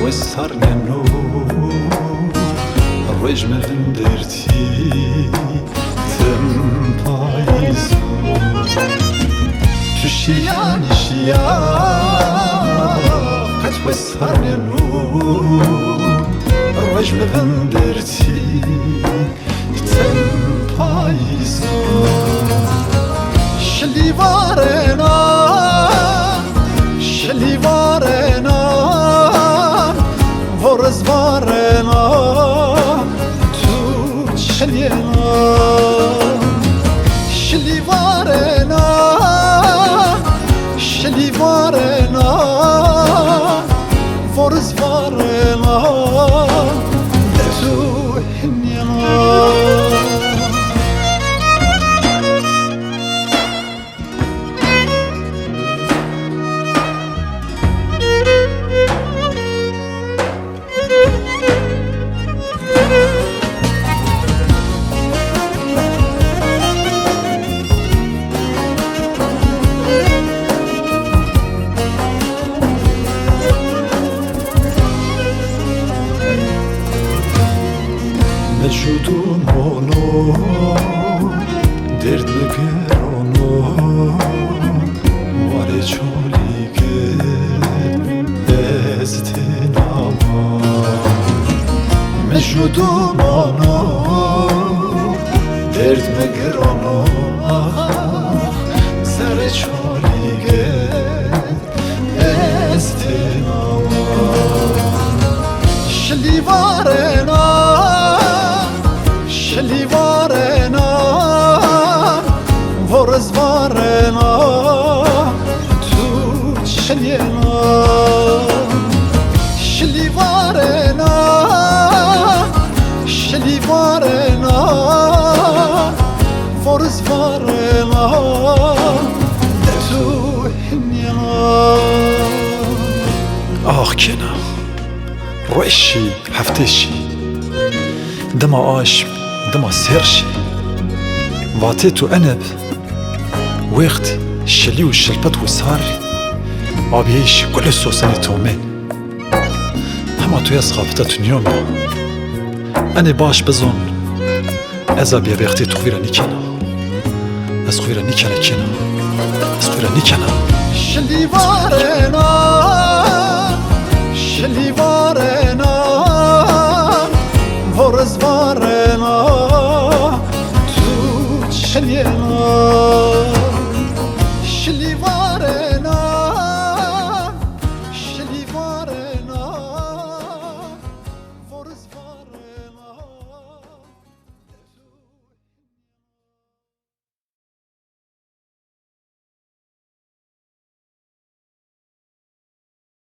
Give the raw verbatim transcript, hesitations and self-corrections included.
Wesarneno roj mi vindertî tim payîz. Tu şiya nişiya qet wesarneno roj mi vindertî tim payîz. Şilîvarena, şilîvarena, vorizvarena, tu çiliyena. Şilîvarena, şilîvarena, vorizvarena, tu Mecûd û mono, derd mi girono, warê çalî ke ez têna ma. Mecûd û mono, derd mi girono, ah, serê çalî ke ez têna. Şilîvarena, şilîvarena, vorizvarena, tu çiliyena. Şilîvarena, şilîvarena, vorizvarena, tu Ax kêna, roj şî, heftê şî. Dima aşm, dima sêr şî. Vatê tu enib, wêxt şilî û şilpet wisar, abiyê şî gulê sosenê tomên. Hema tu ya sixafeta tu niyoma. Enê baş bizon, ez a bêbextê tu xwîra nîkena. Ez xwîra nîkena kêna. Ez xwîra nîkena. Şilîvarena,